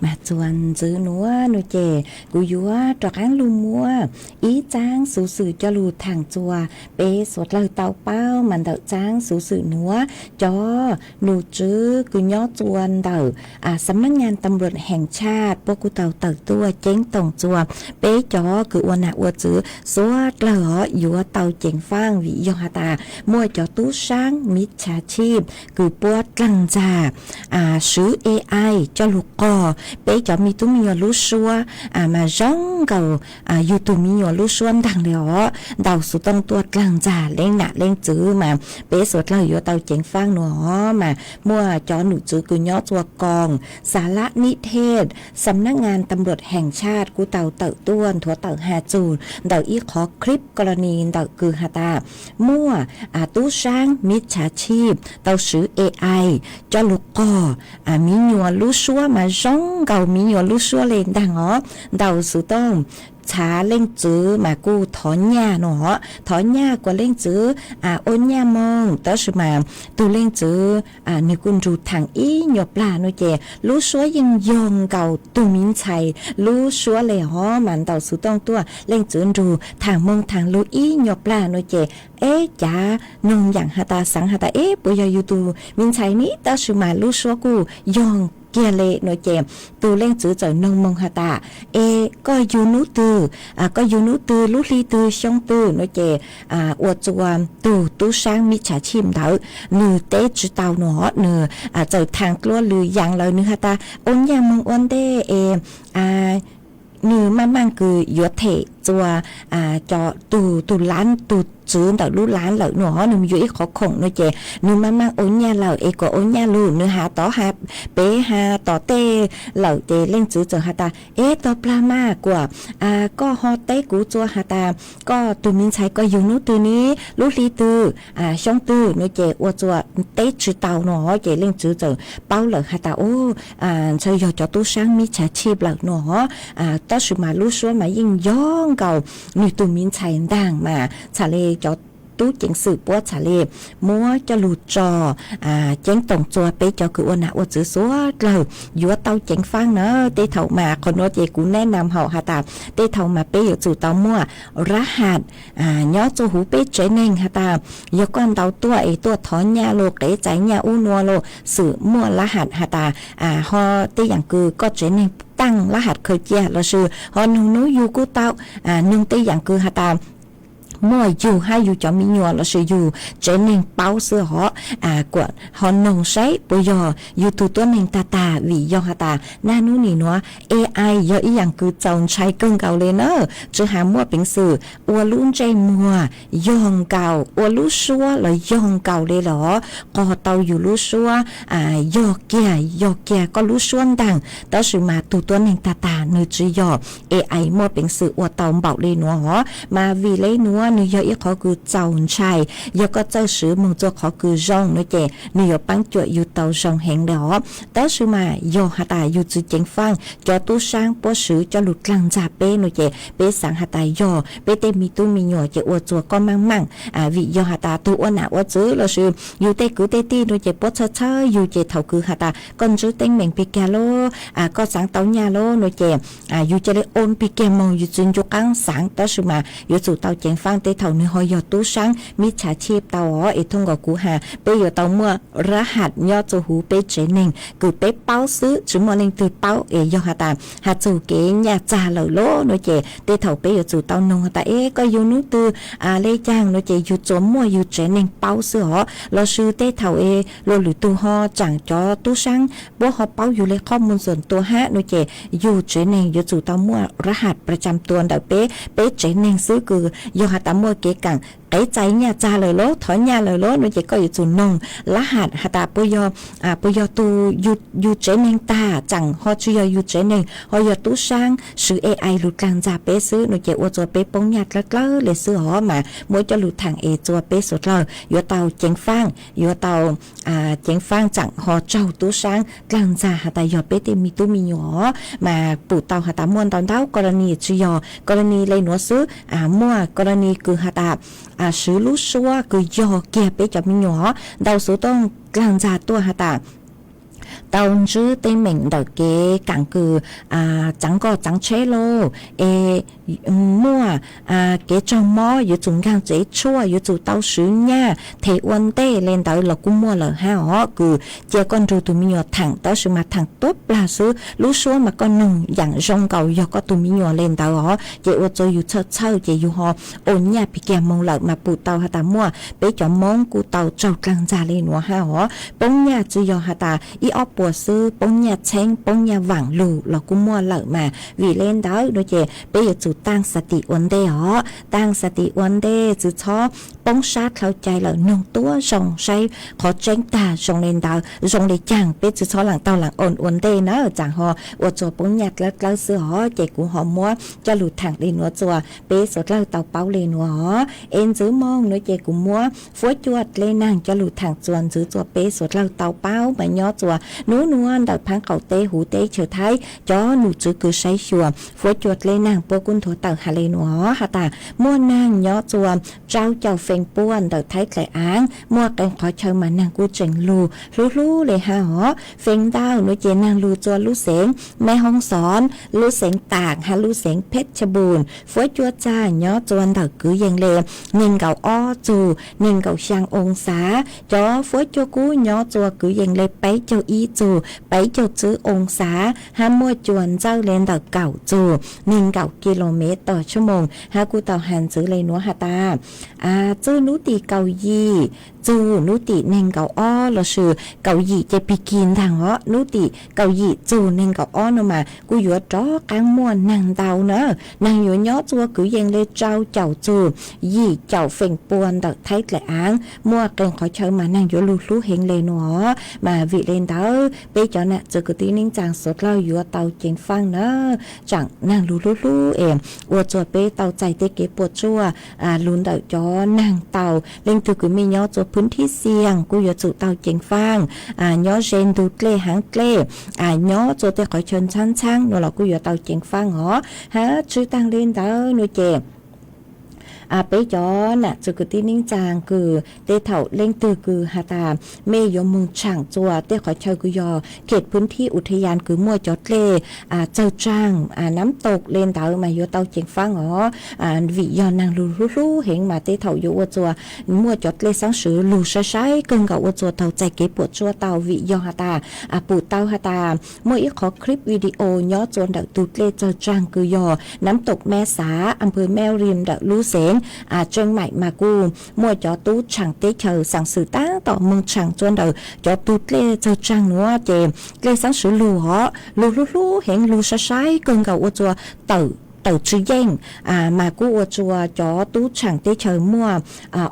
Mas txuas ntxiv nuav nua ces kuv yuav rov qaab lug muab ib txaab xuv xwm coj lug thaam txuas peb suav dlawg tau paub mas ntawm txaab xuv xwm nuav cov num tswv kws nyob txuas ntawm xam nab nyas tam luam heev tshaj puab kuj tau tawm tuaj ceeb toom txuas peb cov kws ua nam ua txwv suav dlawg yuav tau ceev faaj vim yog has tas muaj cov tub saab miv txha tshib kws puab dlaag ntxag swv A I coj lug qog peb cov me tub me nyuam lub suab mas zoo nkaus yug tug me nyuam lub suab ntaag le os. Ntau xuv tooj tuaj dlaag ntxag leej nam leej txwv mas peb suav dlawg yuav tau ceev faaj nuav os. Mas muaj cov num tswv kws nyob txuas koom xav lab nib thej xam nab nyas tam luam heev tshaj kuj tau tawm tuaj nthuav tawm has txug ntawm ib qhov clip koroni ntawm kws has tas muaj tub saab miv txha tshib tau swv A I coj lug qog miv nyuas lub suab mas zoo nkaus miv nyuas lub suab le ntaag os. Ntau xuv tooj txhav leej txwv mas kuj thov nyaj no, thov nyaj kuas leej txwv ua nyaj moo, tab sis mas tus leej txwv nws kuj nrug thaam ib nyuag plag no ces lub suab yeej yog nkaus tug miv ntxhais lub suab le hov mas ntaus xuv tooj tuaj, leej txwv nrug thaam moo thaam lug ib nyuag plag no ces, eb, cav noog yaam has tas xaav has tas, eb, puas yog yug tug miv ntxhais ni, tab sis mas lub suab kuj yog kiag le no ces tus leej txwv txawm noog moo has tas, es koj yug nub twg, koj yug nub twg, lub hli twg, xyoo twg no ces ua rua tug tub saab mib tshaj chij ntawd nws teb tsi tau no, nws txawm thaam dlua lwm yaam lawm, nws has tas ua nyaj moo ua ntej es nws maaj maaj kws yuav them rua cov tug, tug laav, tug tswv ntawm lub laav lawm no, nws yuav ib qhov khoom no ces nws maaj maaj ua nyaj lawm es kuas ua nyaj lug, nws has tod has pem has tom tej lawm ces leej txwv txawm has tas, eb, tog plag mas kuas koj ho teb kuv rua has tas koj tug miv ntxhais koj yug nub twg ni, lub hli twg, xyoo twg no ces ua rua teb tsi tau no ces leej txwv txawm paub lawm has tas, o, ntshe yog cov tub saab mib tshaj chij lawm no, tab sis mas lub suab mas yeej yog nkaus nws tug miv ntxhais ntaag mas txham le cov tub ceev xwm puab txham le muab coj lug tso ceeb toom rua peb cov kws ua nam ua txwv suav dlawg yuav tau ceev faab na. Tej thaum mas qhov nuav ces kuv neb nam haum has tas tej thaum mas peb yuav tsum tau muaj rab has nyob rua huv peb tsev neeg has tas yog koj ntaus tuaj es tuaj thov nyaj los qev txais nyaj ub nua los xwm muaj rab has has tas ho tej yaam kws koj tsev neeg taaj rab has khaws cia lossis ho noog nub yug kuj tau, noog tej yaam kws has tas muaj yug hab yug cov me nyuam lossis yug tsev neeg paub xwb hov. Kuas ho noog saib puas yog yug tug tuab neeg tag tag, vim yog has tas naj nub nim nuav A I yog ib yaam kws txaus ntshai kawg nkaus le na. Tsi has muaj peev xwm ua lub ntsej muag yog nkaus, ua lub suab los yog nkaus le los qog tau yus lub suab yog kiag, yog kiag koj lub suab ntaag, tab sis mas tug tuab neeg tag tag nws tsi yog. A I muaj peev xwm ua tau npaum le nuav hov, mas vim le nuav nws yog ib qhov kws txaus ntshai. Yog koj txawj swv moog rua qhov kws zoo no ces nws yuav paab cuam yug tau zoo heev le hov. Tab sis mas yog has tas yug tsi ceev faaj, cov tub saab puab swv coj lug dlaag ntxag peb no ces peb xaav has tas yog peb tej me tub me nyuam ces ua rua koj maaj maaj, vim yog has tas tug ua nam ua txwv lossis yug tej kwv tej tij no ces puab txhawj txhawj yug ces thaum kws has tas koj ntsib teeb meem pig kag lawm, koj xaav tau nyaj lawm no ces yug ca le ua pig kag moog, yug tsi ncu qaab xaav, tab sis mas yuav tsum tau ceev faaj tej thaum nws ho yog tub saab mib tshaj chij tau hov. Es thooj nkaus kuv has peb yuav tau muaj rab has nyob rua huv peb tsev neeg kws peb paub xwb, tsi muaj leej twg paub. Es yog has tas has txug kev nyaj txag lawm lawm no ces tej thaum peb yuav tsum tau noog has tas eb, koj yug nub twg le caag no ces yug tsuas muaj yug tsev neeg paub xwb hov. Lossis tej thaum es luas lwm tug ho tsaam cov tub saab puab ho paub yug le qhov mus xoom tua hab no ces yug tsev neeg yuav tsum tau muaj rab has pra tsam tua ntawm peb, peb tsev neeg xwb, kws yog has tas muaj kev kaam qev txais nyaj txag lawm lawm, thov nyaj lawm lawm no ces koj yuav tsum noog rab has has tas puas yog, puas yog tug yug tsev neeg tag tsaam ho tsi yog yug tsev neeg, ho yog tub saab swv A I lug dlaag ntxag peb xwb no ces ua rua peb poob nyaj dlawb dlawb le xwb hov. Mas muab coj lug thaam es rua peb suav dlawg yuav tau ceev faaj, yuav tau ceev faaj tsaam ho raug tub saab dlaag ntxag has tas yog peb tej me tub me nyuam hov. Mas pum tau has tas muaj ntau ntau korani, tsi yog korani le nuav xwb, muaj korani kws has tas swv lub suab kws yog kiag peb cov me nyuam hov, ntaus xuv tooj dlaag ntxag tuaj has tas tau ntsib teeb meem ntawm kev kaam kws txaav nkoj txaav tsheb lauj, es muaj kev raug mob yuav tsum nkaag tsev tshuaj, yuav tsum tau swv nyaj them ua ntej le ntawd los kuj muaj lawm hab hov. Kws cia koj nrug tug me nyuam thaam, tab sis mas thaam tuab plag xwb, lub suab mas koj noog yaam zoo nkaus yog koj tug me nyuam le ntawd hov, ces ua rua yug txhawj txhawj ces yug ho ua nyaj pig kag moog lawm. Mas pum tau has tas muaj peb cov Moob kuj tau raug dlaag ntxag le nuav hab hov. Poob nyaj tsi yog has tas ib ob puas xwb, poob nyaj txheeb, poob nyaj vaam lug los kuj muaj lawm. Mas vim le ntawd no ces peb yuav tsum taaj xa tim ua ntej hov, taaj xa tim ua ntej, tsi txhob poob sab dlhau cai lawm, noog tuab zoo saib qhov tseeb tag zoo le ntawd, zoo le caag peb tsi txhob laam taug laam ua ua ntej na, tsaam ho ua rua poob nyaj dlawb dlawb xwb hov. Ces kuv ho muab coj lug thaam le nuav rua peb suav dlawg tau paub le nuav hov. Es ntxiv moog no ces kuv muab fuab cua dleb naag coj lug thaam rua ntxiv rua peb suav dlawg tau paub. Mas nyob rua nub nuav ntawm phaab qaum teb huv teb chaws Thaib, cov nom tswv kws saib xyuas fuab cua dleb naag puab kuj tawm has le nuav has tas muaj neeg nyob txua rau caum feem pua ntawm Thaib dlaim aav, muaj qee qhov chaw mas neeg kuj tseem lug hlub hlub le hab os. Feem ntau nuav ces neeg lug txua lub xeev Meb Hoob Xoob, lub xeev Taam hab lub xeev Pheb Cha Npum. Fuab cua txag nyob txua ntawm kwv yees le neeg nkaum ob txug, neeg nkaum xyaa oo xav. Cov fuab cua kub nyob txua kwv yees le peb caug ib txug, peb caug tsib oo xav, hab muaj cua ntxawj le ntawm kaum txug, neeg nkaum ki lo mev tog tshuaj moos, hab kuj tau has ntxiv le nuav has tas txug nub tim kaum yim txug nub tim neeg nkaum ob lossis kaum yim ces pig kig ntaag os, nub tim kaum yim txug neeg nkaum ob nuav mas kuj yuav rov qaab muaj neeg ntau na. Neeg yuav nyob txua kwv yees le rau caum txug yim caum feem pua ntawm Thaib dlaim aav, muaj qee qhov chaw mas neeg yuav lug hlub heev le nuav. Mas vim le ntawd peb cov nam txwv kwv tij neej tsaa suav dlawg yuav tau ceev faaj na, tsaam neeg lug hlub hlub es ua txua peb tau txais tej kev puam tsuaj lug ntawm cov neeg tau. Leej twg kws mej nyob txua phwv thib xiam kuj yuav tsum tau ceev faaj, nyob ze ntug dlej haav dlej, nyob txua tej qhov chaw ntxhaab ntxhaab nuav los kuj yuav tau ceev faaj os. Hab tswv taag le ntawd nuav ces peb cov nam txwv kwv tij neej tsaa kws tej thaum leej twg kws has tas mej yuav moog tshaam txua tej qhov chaw kws yog khem phwv thib u tha yas kws muaj cov dlej txawg tsaag, nab toom le ntawd mas yuav tau ceev faaj os. Vim yog neeg lug hlub hlub heev mas tej thaum yuav ua txua muaj cov dlej xaab swv lug sai sai kawg nkaus ua txua tau txais kev puam tsuaj tau. Vim yog has tas pum tau has tas muaj ib qhov clip video nyob txua ntawm tug dlej txawg tsaag kws yog nab toom Meb Xav, am pw Meb Rim ntawm lub xeev Tseem Maim mas kuj muaj cov tub tshaam teb chaws xaam xwm taab tom moog tshaam txua ntawm cov tug dlej txawg tsaag nuav ces dlej xaab swv lug os, lug hlub hlub heev lug sai sai kawg nkaus ua txua tawm tsw yeej. Mas kuj ua txua cov tub tshaam teb chaws muaj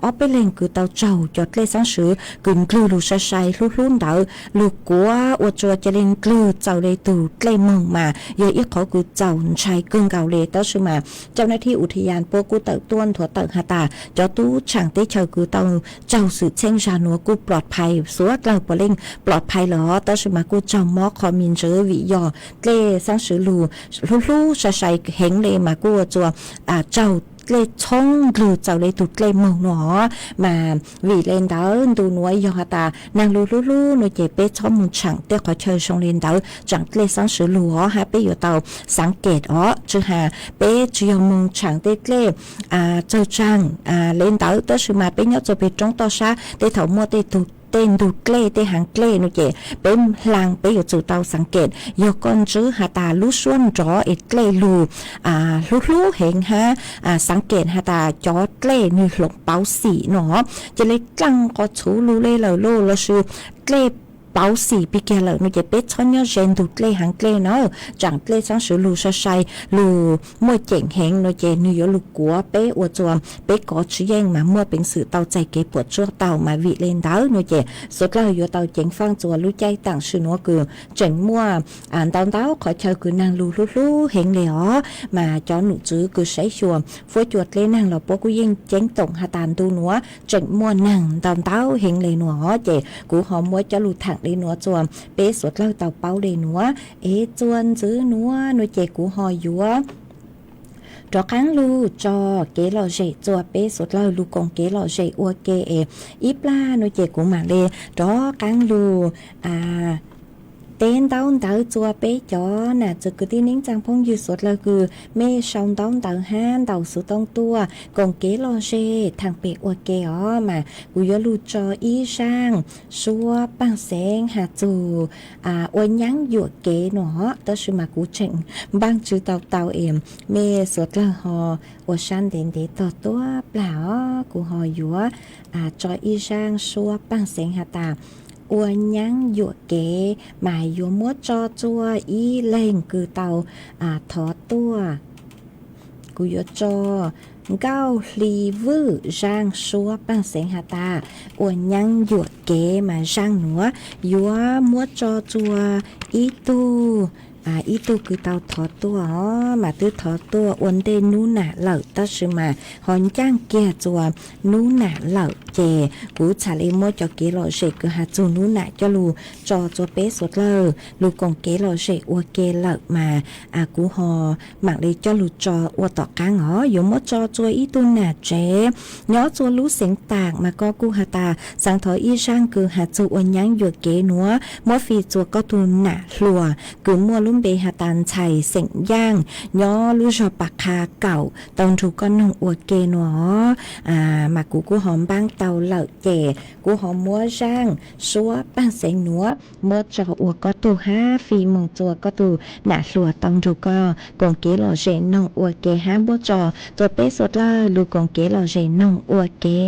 ob peb leeg kws tau tsaug cov dlej xaab swv kws ndlwg lug sai sai hlub hlub ntawd lug kuav ua txua ca le ndlwg txaus le tug dlej moog mas yog ib qhov kws txaus ntshai kawg nkaus le. Tab sis mas cau nab thib u tha yas puab kuj tawm tuaj nthuav tawm has tas cov tub tshaam teb chaws kws tau tsaug xwm txheej zag nuav kuj plom phais, suav dlawg puav leej plom phais lawm os. Tab sis mas kuj tsaug mob qho me ntsis vim yog dlej xaab swv lug hlub hlub sai sai heev le mas kuj ua txua tsaug dlej txhoob ndlwg txaus le tug dlej moog nuav. Mas vim le ntawd ntu nuav yog has tas neeg lug hlub hlub nuav ces peb txhob moog tshaam tej qhov chaw zoo le ntawd tsaam dlej xaab swv lug os, hab peb yuav tau xaav kem os. Tsi has peb tsi yog moog tshaam tej dlej txawg tsaag le ntawd, tab sis mas peb nyob txua peg roob toj sab tej thaum muaj tej tug tej ntug dlej tej haav dlej nuav ces peb hlaang peb yuav tsum tau xaav kem. Yog koj ntswb has tas lub suab nrov es dlej lug hlub hlub heev hab xaav kem has tas cov dlej nwg hloov pauv xim nuav ces le dlaaj qos txhuv lug le lawm lauj lossis dlej pauv xim pig kiag lawm nuav ces peb txhob nyob ze ntug dlej haav dlej na. Tsaam dlej xaab swv lug sai sai lug muaj ceem heev nuav ces nwg yuav lug kuav peb ua txua peb kov tsi yeej mas muaj peev xwm tau txais kev puam tsuaj tau. Mas vim le ntawd nuav ces suav dlawg yuav tau ceev faaj txua lub caij taam sim nuav kws tseem muaj ntau ntau qhov chaw kws neeg lug hlub hlub heev le os. Mas cov num tswv kws saib xyuas fuab cua dlej neeg los puab kuj yeej ceeb toom has tas ntu nuav tseem muaj neeg ntau ntau heev le nuav os. Ces kuv ho muab coj lug thaam le nuav txua peb suav dlawg tau paub le nuav. Es txua ntxiv nuav nuav ces kuv ho yuav rov qaab lug tso kev lom zem txua peb suav dlawg lug koom kev lom zem ua ke es ib plag nuav ces kuv maam le rov qaab lug teb ntaub ntawv txua peb cov nam txwv kwv tij neej tsaa phooj ywg suav dlawg kws mej sau ntaub ntawv hab ntaus xuv tooj tuaj koom kev lom zem thaam pem ua ke os. Mas kuv yuav lug tso ib zaaj suab paaj xeev has txug ua nyaab yuam kev nuav, tab sis mas kuv tseem npaaj tsi tau tau es mej suav dlawg ho ua sab ntev ntev tog tuab plag os. Kuv ho yuav tso ib zaaj suab paaj xeev has tas ua nyaab yuam kev, mas yuav muab tso txua ib leeg kws tau thov tuaj. Kuv yuav tso Nkauj Hli Vwj zaaj suab paaj xeev has tas ua nyaab yuam kev, mas zaaj nuav yuav muab tso txua ib tug ib tug kws tau thov tuaj os, mas twb thov tuaj ua ntej nub nam lawm tab sis mas ho ncaaj kiag txuas nub nam lawm ces kuv txhad le muab cov kev lom zem kws has txug nub nam coj lug tso txua peb suav dlawg lug koom kev lom zem ua ke lawm mas kuv ho maam le coj lug tso ua tom qaab os. Yuav muab tso txua ib tug nam tsev nyob txua lub xeev taam mas koj kuj has tas xaav thov ib zaaj kws has txug ua nyaab yuam kev nuav, muab fij txua koj tug nam hluas kws muaj lub npe has tas Ntxhais xeem Yaaj nyob lub zog Pas Qha Kaum tau nrug koj noog ua ke nuav os. Mas kuv kuj ho npaab tau lawm ces kuv ho muab zaaj suab paaj xeev nuav muab tso ua koj tug hab fij moog txua koj tug nam hluas tau nrug koj koom kev lom zem noog ua ke hab muab tso txua peb suav dlawg lug koom kev lom zem noog ua ke.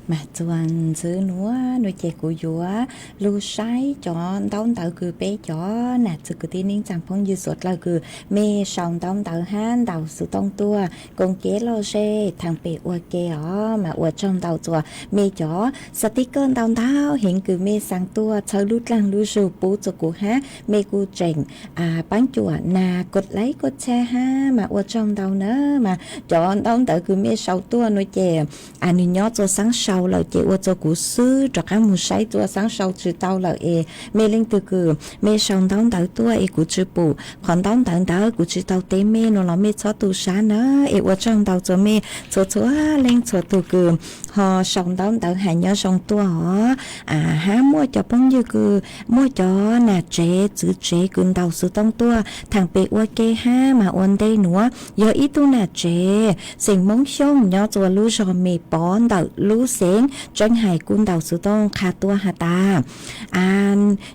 Mas txuas ntxiv nuav nuav ces kuv yuav lug saib cov ntaub ntawv kws peb cov nam txiv kwv tij neej tsaa phooj ywg suav dlawg kws mej sau ntaub ntawv hab ntaus xuv tooj tuaj koom kev lom zem thaam pem ua ke os. Mas ua tsaug ntau txuas mej cov sticker ntau ntau heev kws mej xaa tuaj txhawb lub dlaag lub zug pub txug kuv hab mej kuj tseem paab cuam nag kod laib kod tshab hab mas ua tsaug ntau na. Mas cov ntaub ntawv kws mej sau tuaj nuav ces nwg nyob txuas xaab sau lawm ces ua txuas kuv xwb rov qaab moog saib txuas xaab sau tsi tau lawm es mej leej twg kws mej sau ntaub ntawv tuaj es kuv tsi pum qhov ntaub ntawv ntawd kuv tsi tau teb mej nuav los mej txhob tu sab na. Es ua tsaug ntau txuas mej txhua txhua leej txhua tug kws ho sau ntaub ntawv has nyob zoo tuaj os. Hab muaj cov phooj ywg kws muaj cov nam tsev txwv tsev kws ntaus xuv tooj tuaj thaam pem ua ke hab mas ua ntej nuav yog ib tug nam tsev xeem Moob Xyooj nyob txuas lub zog Me Pov ntawm lub xeev Tseeb Hais kuj ntaus xuv tooj qha tuaj has tas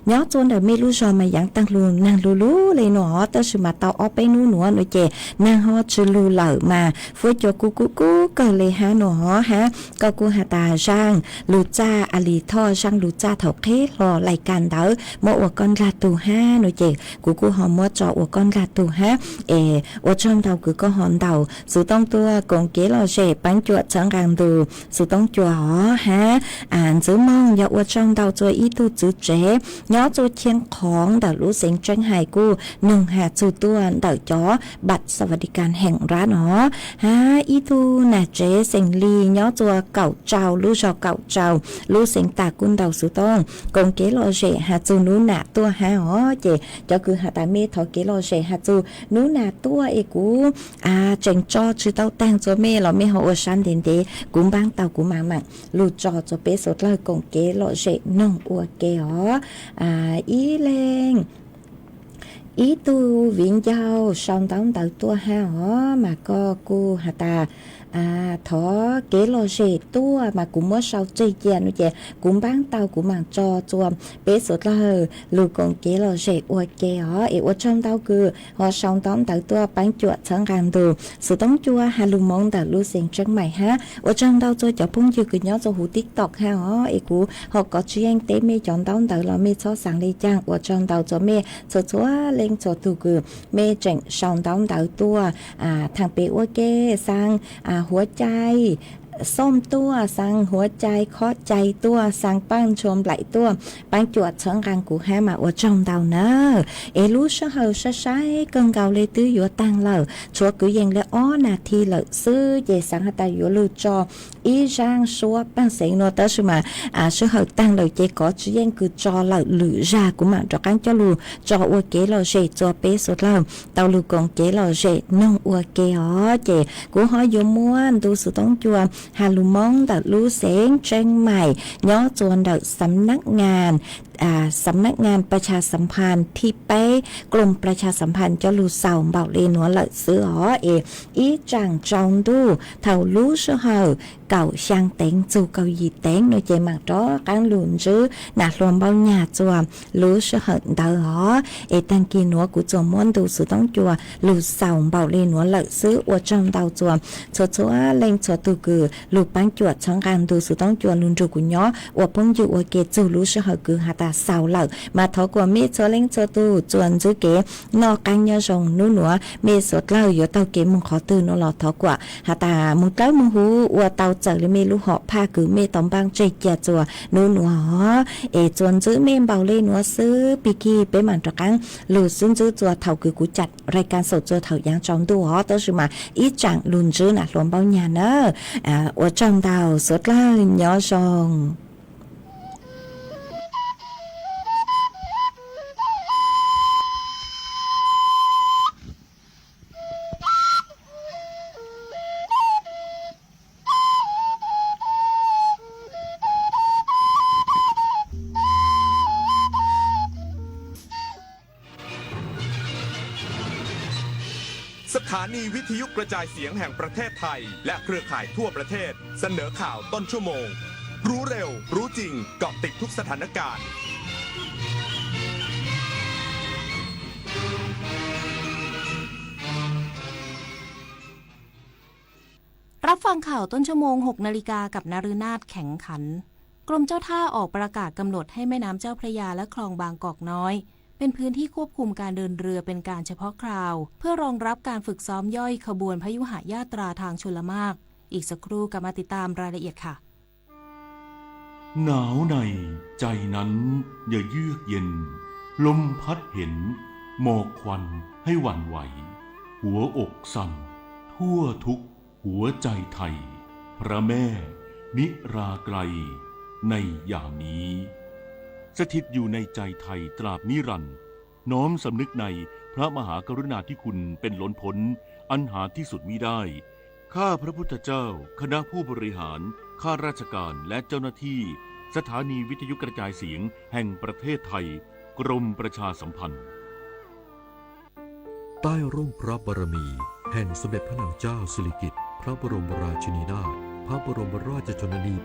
nyob txuas ntawm mej lub zog mas yaav taag lug naag lug lug le nuav os, tab sis mas tau ob peb nub nuav nuav ces naag ho tsi lug lawm mas fuab cua kuj kub kub kawg le hab nuav os. Hab koj kuj has tas zaaj lug txaj a li thoj zaaj lug txaj thaum qheb hlo lais kas ntawd muab ua koj ndlag tug hab nuav ces kuv kuj ho muab tso ua koj ndlag tug hab. Es ua tsaug ntau kws koj ho ntaus xuv tooj tuaj koom kev lom zem paab cuam txhawb nqaa ntu xuv tooj cua os hab. Ntxiv moog yog ua tsaug ntau txuas ib tug txwv tsev nyob txuas Chiaj Khoov ntawm lub xeev Tseeb Hais kuj noog has txug tuaj ntawm cov npam xas vas di kas heem nrab no hab ib tug nam tsev xeem Lis nyob txuas Kaum Tsau lub zog Kaum Tsau lub xeev Tas kuj ntaus xuv tooj koom kev lom zem has txug nub nas tuaj hab os. Ces cov kws has tas mej thov kev lom zem has txug nub nas tuaj es kuv tseem tso tsi tau taag txuas mej los mej ho ua sab ntev ntev kuv npaab tau kuv maam maam lug tso txuas peb suav dlawg koom kev lom zem noog ua ke os. Ib leeg ib tug viv ncaus sau ntaub ntawv tuaj hab os mas koj kuj has tas thov kev lom zem tuaj mas kuv muab sau tseg cia nuav ces kuv npaab tau kuv maam tso txuas peb suav dlawg lug koom kev lom zem ua ke os. Es ua tsaug ntau kws ho sau ntaub ntawv tuaj paab cuam txhawb nqaa ntu xuv tooj cua has lug moov ntawm lub xeev Tseeb Mais hab ua tsaug ntau txuas cov phooj ywg kws nyob txuas huv TikTok hab os. Es kuv ho kov tsi yeej teb mej cov ntaub ntawv los mej txhob xaav le caag. Ua tsaug ntau txuas mej txhua txhua leej txhua tug kws mej tseem sau ntaub ntawv tuaj thaam pem ua ke, xaa huav cai xooj tuaj, xaa huav cai khob cai tuaj, xaa paaj ntshua nplaim tuaj, paab cuam txhawb nqaa kuv hab mas ua tsaug ntau na. Es lub sij hawm sai sai kawg nkaus le twb yuav taag lawm, tshuav kwv yees le ob nas this lawm xwb ces xaav has tas yuav lug tso ib zaaj suab paaj xeev nuav tab sis mas sij hawm taag lawm ces kov tsi yeej kws tso lawm lwm zag kuv maam rov qaab coj lug tso ua kev lom zem txuas peb suav dlawg tau lug koom kev lom zem noog ua ke os. Ces kuv ho yuav muab ntu xuv tooj cua has lug moov ntawm lub xeev Tseeb Mais nyob txuas ntawm xam nab ngas, xam nab ngas plas tshas xam phas thib peb, kloom plas tshas xam phas coj lug xaus npaum le nuav lawm xwb os. Es ib tsaam tsaus ntuj thaum lub sij hawm kaum xyaa teev txug kaum yim teev nuav ces maam rov qaab lug ntsib nam hluas npaub nyag txuas lub sij hawm ntawd os. Es taag kis nuav kuv txuas muab ntu xuv tooj cua lug xaus npaum le nuav lawm xwb. Ua tsaug ntau txuas txhua txhua leej txhua tug kws lug paab cuam txhawb nqaa ntu xuv tooj cua lug nrug kuv nyob ua phooj ywg ua ke txug lub sij hawm kws has tas xaus lawm mas thov kuam mej txhua leej txhua tug txuas ntxwb kev noj qaab nyob zoo nub nuav mej suav dlawg yuav taug kev moog qhov twg nuav los thov kuam has tas moog dlawb moog huv ua tau txawm le mej lub hom phaj kws mej tau npaaj tseg cia txuas nub nuav os. Es txuas ntxwb mej npaum le nuav xwb, pig kig peb maam rov qaab lug xwb ntxwb txuas thaum kws kuv cam rai kas xaum txuas thaum yaav tsaus ntuj os, tab sis mas ib tsaam lug ntsib nam hluas npaub nyag na. Ua tsaug ntau, suav dlawg nyob zoo.สถานีวิทยุกระจายเสียงแห่งประเทศไทย และเครือข่ายทั่วประเทศ เสนอข่าวต้นชั่วโมง รู้เร็ว รู้จริง เกาะติดทุกสถานการณ์ รับฟังข่าวต้นชั่วโมง หกนาฬิกา กับนฤนาถ แข็งขัน กรมเจ้าท่าออกประกาศกำหนดให้แม่น้ำเจ้าพระยาและคลองบางกอกน้อย เป็นพื้นที่ควบคุมการเดินเรือเป็นการเฉพาะคราว เพื่อรองรับการฝึกซ้อมย่อยขบวนพยุหยาตราทางชลมาก อีกสักครู่กลับมาติดตามรายละเอียดค่ะ หนาวในใจนั้นอย่าเยือกเย็น ลมพัดเห็น หมอกควันให้หวั่นไหว หัวอกสั่น ทั่วทุกหัวใจไทย พระแม่นิราไกรในยามนี้ สถิตอยู่ในใจไทยตราบนิรันดร์ น้อมสำนึกในพระมหากรุณาธิคุณเป็นล้นพ้น อันหาที่สุดมิได้ ข้าพระพุทธเจ้า คณะผู้บริหาร ข้าราชการ และเจ้าหน้าที่ สถานีวิทยุกระจายเสียงแห่งประเทศไทย กรมประชาสัมพันธ์ ใต้ร่มพระบารมีแห่งสมเด็จพระนางเจ้าสิริกิติ์ พระบรมราชินีนาถ พระบรมราชชนนี